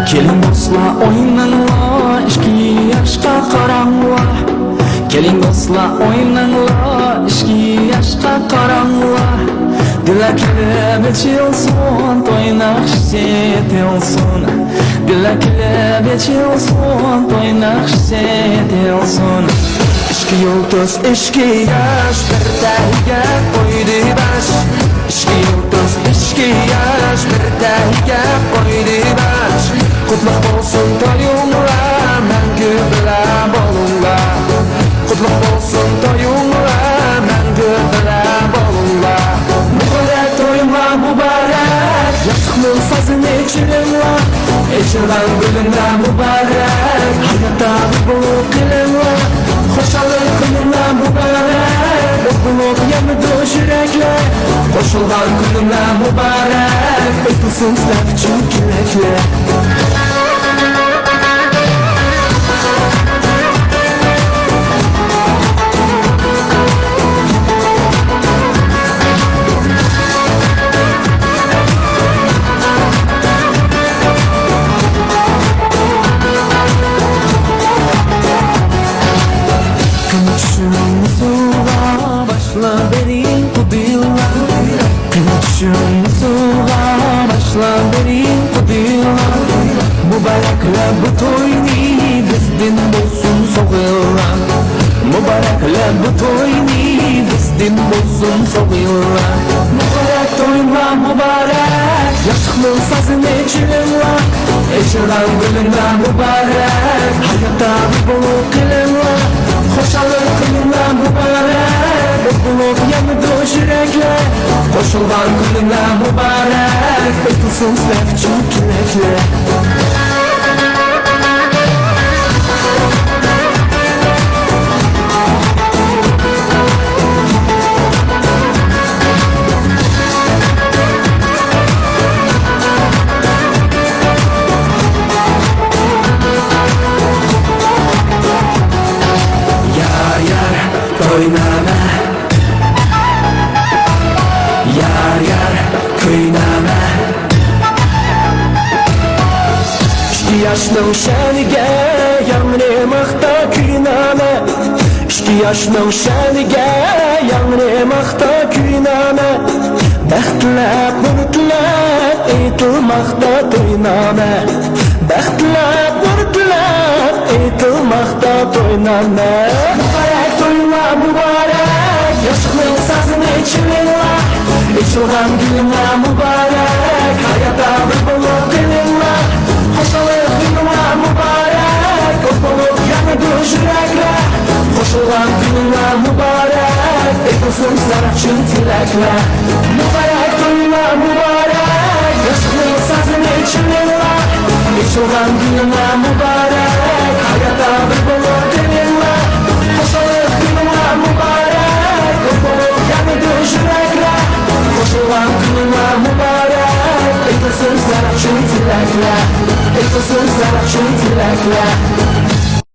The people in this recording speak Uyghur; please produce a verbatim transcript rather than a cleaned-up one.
كېلىڭ دوستلار ئويناڭلار، ئىككى ياشقا قاراڭلار. كېلىڭ دوستلار ئويناڭلار، ئىككى ياشقا قاراڭلار. دىلەكلىرىم ئېچىلسۇن، توي ناخشىسى ئېيتىلسۇن. دىلەكلىرىم ئېچىلسۇن، توي ناخشىسى ئېيتىلسۇن. ئىككى يۇلتۇز، ئىككى ياش، بىر تەيگە قويدى باش. ئىككى يۇلتۇز، ئىككى ياش، بىر تەيگە قويدى باش. قۇتلۇق بولسۇن تويۇڭلار، مەڭگۈ بىللە بولۇڭلار. قۇتلۇق بولسۇن تويۇڭلار، مەڭگۈ بىللە بولۇڭلار. مۇبارەك تويۇڭلار مۇبارەك، ياشلىقنىڭ سازىنى چېلىڭلار. ئېچىلغان گۈلۈڭلار مۇبارەك، ھايات داۋامى بولۇپ قېلىڭلار. خۇشاللىق كۈنۈڭلار مۇبارەك، ئوت بولۇپ يانىدۇ يۈرەكلەر. قوشۇلغان كۈنۈڭلار مۇبارەك، ئېيتىلسۇن سىلەر ئۈچۈن تىلەكلەر. قېنى چۈشۈڭنى سۇغا باشلاپ بېرىڭ قۇدىلار. قېنى چۈشۈڭنى سۇغا باشلاپ بېرىڭ قۇدىلار. مۇبارەكلەپ بۇ توينى، بىزدىن بولسۇن سوغىلار. مۇبارەكلەپ بۇ توينى، بىزدىن بولسۇن سوغىلار. مۇبارەك تويۇڭلار مۇبارەك، ياشلىقنىڭ سازىنى چېلىڭلار. ئېچىلغان گۈلۈڭلار مۇبارەك، ھايات داۋامى بولۇپ قېلىڭلار. خۇشاللىق كۈنۈڭلار مۇبارەك، ئوت بولۇپ يانىدۇ يۈرەكلەر. قوشۇلغان كۈنۈڭلار مۇبارەك، ئېيتىلسۇن سىلەر ئۈچۈن تىلەكلەر. يار، يار، توينامە. يار، يار، كۈينامە. ئىككى ياشنىڭ شەنىگە ياڭرىماقتا كۈينامە. ئىككى ياشنىڭ شەنىگە ياڭرىماقتا كۈينامە. بەخت تىلەپ، نۇر تىلەپ ئېيتىلماقتا توينامە. بەخت تىلەپ، نۇر تىلەپ ئېيتىلماقتا توينامە. مۇبارەك تويۇڭلار مۇبارەك، ياشلىقنىڭ سازىنى چېلىڭلار. ئېچىلغان گۈلۈڭلار مۇبارەك، ھايات داۋامى بولۇپ قېلىڭلار. خۇشاللىق كۈنۈڭلار مۇبارەك، ئوت بولۇپ يانىدۇ يۈرەكلەر. قوشۇلغان كۈنۈڭلار مۇبارەك، ئېيتىلسۇن سىلەر ئۈچۈن تىلەكلەر. مۇبارەك تويۇڭلار مۇبارەك، ياشلىقنىڭ سازىنى چېلىڭلار. ئېچىلغان كۈنۈڭلار مۇبارەك، ھايات داۋامى بولۇپ قېلىڭلار. خۇشاللىق كۈنۈڭلار مۇبارەك، ئوت بولۇپ يانىدۇ يۈرەكلەر. قوشۇلغان كۈنۈڭلار مۇبارەك، ئېيتىلسۇن سىلەر ئۈچۈن تىلەكلەر. ئېيتىلسۇن سىلەر ئۈچۈن تىلەكلەر.